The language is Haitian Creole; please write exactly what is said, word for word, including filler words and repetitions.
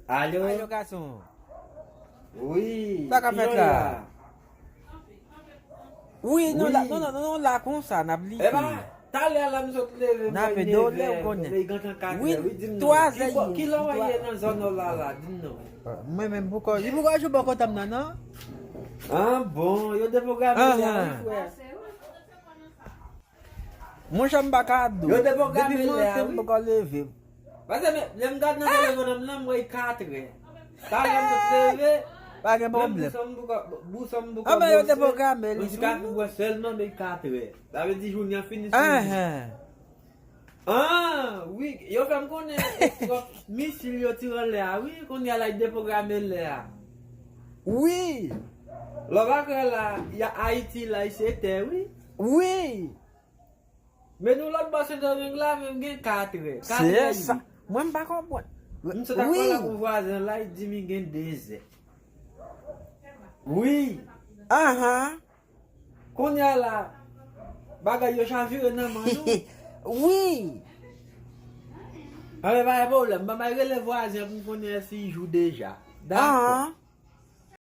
Alo? Alo gason. Wi. Sa ka Ki fèt jan la? la? Wi, nou la, Wi. nou, nou, nou la konsa, n ap E lite. ba, talè la m sot leve N ap mwen dole, nevè, ou konnen. Li gentan kat Wi, lè, wi, di m non. twazè Ki bò- ye, Ki lè w twa- ye nan zòn w la la, di m non. Mwen menm poko, li poko jou bò kote m nan, non? Ah bon, yo deprograme lè a, wi, Ahan. frè. Monchè, m pa ka dou. Yo deprograme Depi lè a, maten, m wi. poko leve. Pase, men, lè m gade nan telefòn m nan, m wè kat è. Talè m sot leve. Pa gen Menm pwoblèm. bouson m poko, bouson m poko Ah, men yo bwose. deprograme li Mwen tou, chita non? Pou wè sèlman men kat è. Sa vle di jounen an fini sou li. Ahan. Ah, wi, yo fè m konnen e twòp misil yo tire anlè a, wi, kounye a la, y deprograme lè a. Wi. Lò pa kwè la, y a Ayiti la, y se tè, wi. Wi. Men nou lòt bò Sendomeng la, menm gen kat è. Kat è Se sa. wi. Mwen m pa konprann. M sot ap pale ak yon vwazen la, y di m gen de zè. Wi. Ahan. Kounye a la, bagay yo chavire nan men nou. Wi. Anben, pa gen pwoblèm. Ban m al rele vwazen pou m konnen si y jou deja. Dakò. Ahan.